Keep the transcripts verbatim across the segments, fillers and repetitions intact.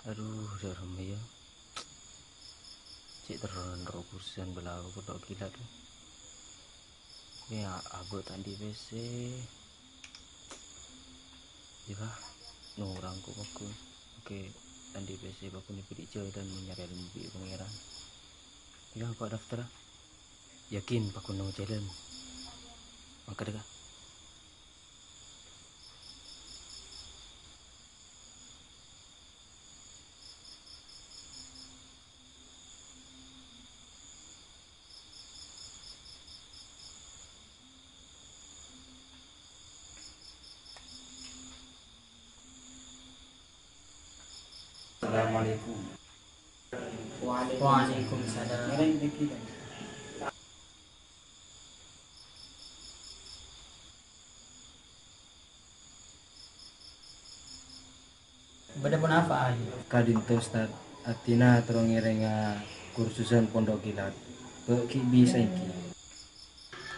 Adhu, dhâremma, yâ. Cè' terro nerro kursusan bâlâo kodhu' ghilat, yâ. Yâ, abâ' ta' andi' P C. Yâ, noro' engko' paggun. Oke, ta' andi' P C paggun èbâdhi jhâlân mon nyarè lem bi' Pangèran. Yâ, engko' daftar. Yakin paggun neng jhâlân. Mangkat, ka. Assalamualaikum. Waalaikumsalam. Bâdâ ponapa, Ahi? Ka'dinto, Ustad. Abdhina terro ngèrènga kursusan pondhuk kilat. Bâ' ghi' bisa ènggi.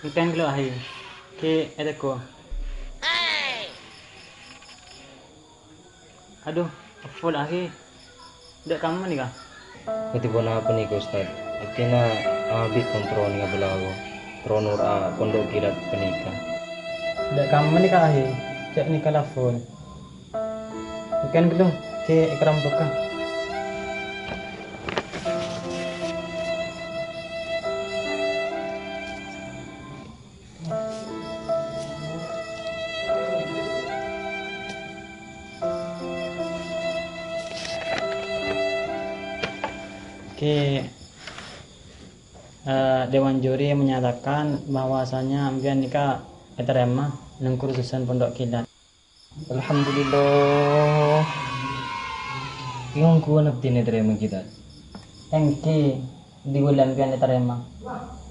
Èngkèn ghâllu, Ahi. Ghi' ètegghu. Adhu, full, Ahi. Dâ' kamma nèka? Kadhi ponapa nèka, Ustad? Abdhina abit kontrol nèka bâlâo, terro noro'a pondhuk kilat panèka. Dâ' kamma nèka, Ahi? Jhâ' nèka la full. Èngkèn ghâllu, ghi' èkarampoghâ. Oke. Eh, Dewan Juri menyatakan bahwasanya empèyan nèka ètarèma neng kursusan pondhuk kilat. Alhamdulillah. Kèng ongghuwân abdhina ètarèma kilat. Ènggi, dhi ghulâ empèyan ètarèma.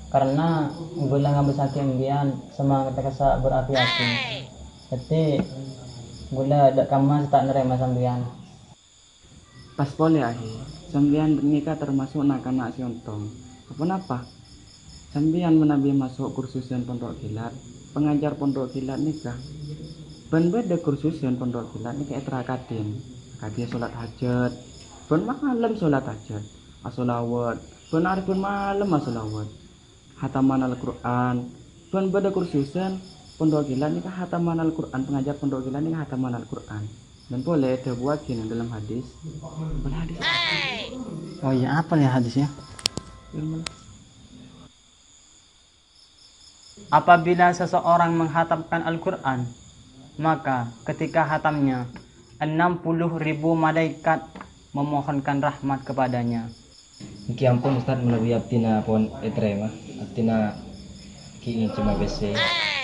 Karena ghulâ ngabâssaghi empèyan semangat kassa' berapi-api. Dhâddhi, ghulâ dâ' kamma sè ta' narèma sampèyan. Pas polè, Ahi. Sampèyan nèka tamaso' na'-kana' sè ontong. Aponapa? Sampèyan manabi maso' kursusan pondhuk kilat, pangajar pondhuk kilat nèka. Bân bâdâ kursusan pondhuk kilat nèka ètrakadhin. Akadhi sholat hajat, bân malem sholat hajat, asholawat, bân arè bân malem asholawat. Hataman Al-Qur'an. Bân bâdâ kursusan pondhuk kilat nèka hataman Al-Qur'an, pangajar pondhuk kilat nèka hataman Al-Qur'an. Bân polè èdhâbuwâghi neng dâlem hadis. Bân hadis. Oh iyâ, apa ya hadisnya? Apabila seseorang menghatamkan Al-Qur'an, maka ketika hatamnya, enam puluh ribu malaikat memohonkan rahmat kepadanya. Ènggi ampon, Ustad, manabi abdhina pon ètarèma. Abdhina ghi' ngènjhâma P C.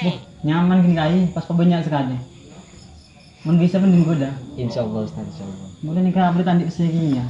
Wah, nyaman ghi' kaè, pas pabânnya' sakalè. Mon bisa mending ghulâ. Insyaallah, Ustad, insyaallah. Ghulâ nèka abdhina ta' andi' P C ghi' iyâ.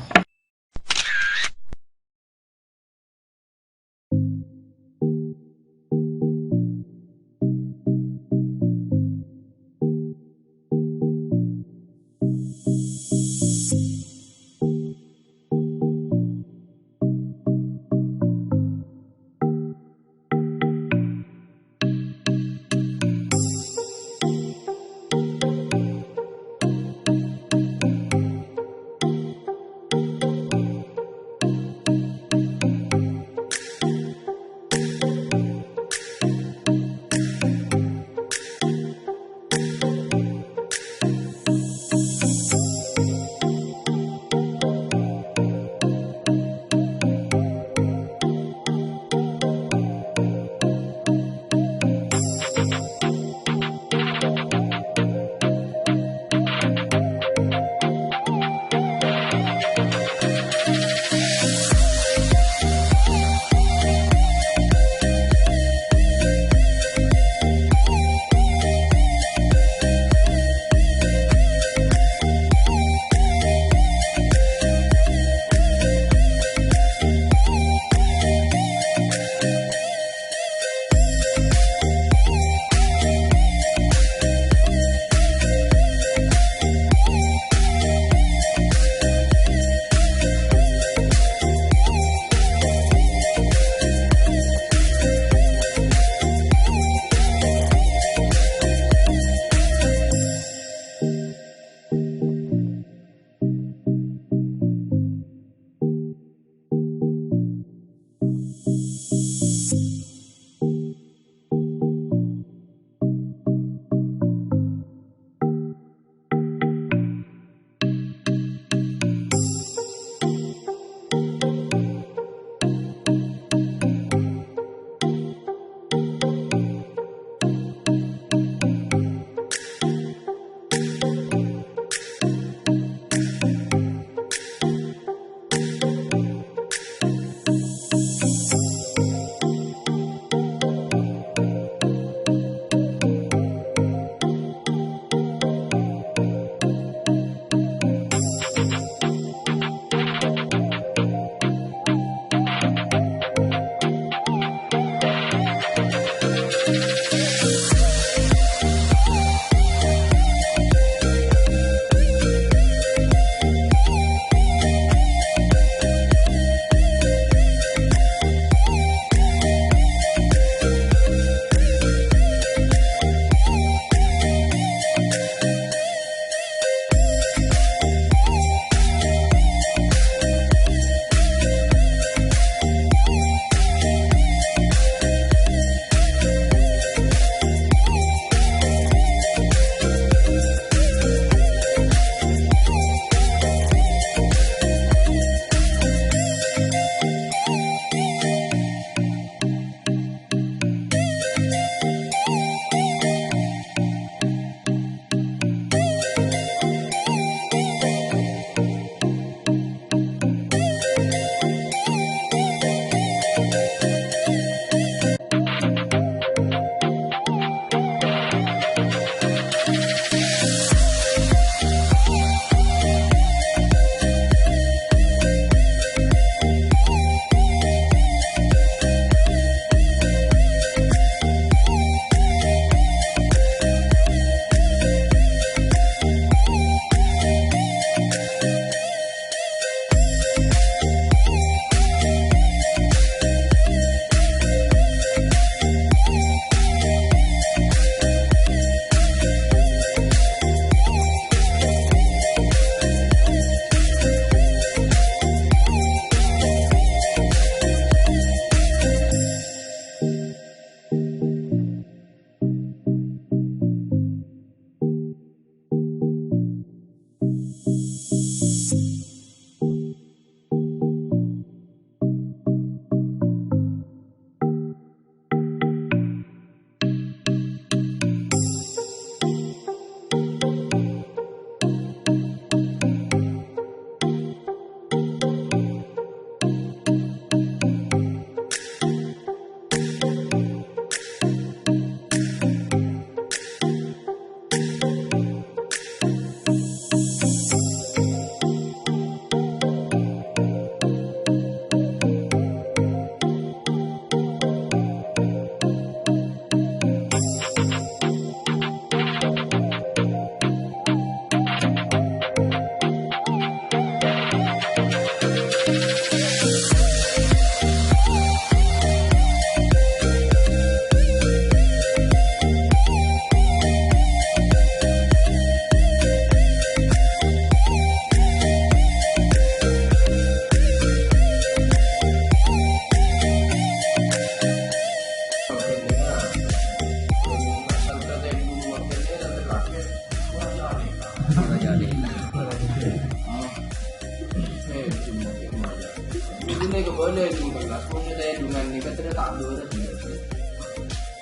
Ini nih kebalik, ini kan, langsung saya dengan ini kan, tidak tak ada.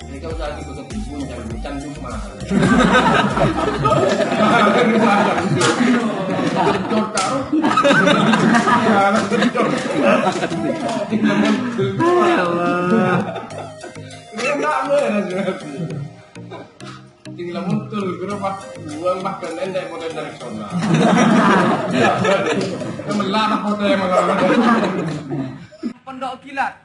Ini kan usaha kita ke timun, jangan, jangan lupa. Cor taruh. Ya, cor. Ya Allah. Ini tak ada, ya. Tinggal muncul, gue pas buang, pas kena, ndak mau dari sana. Kemelah, foto yang mana? Pondok Kilat.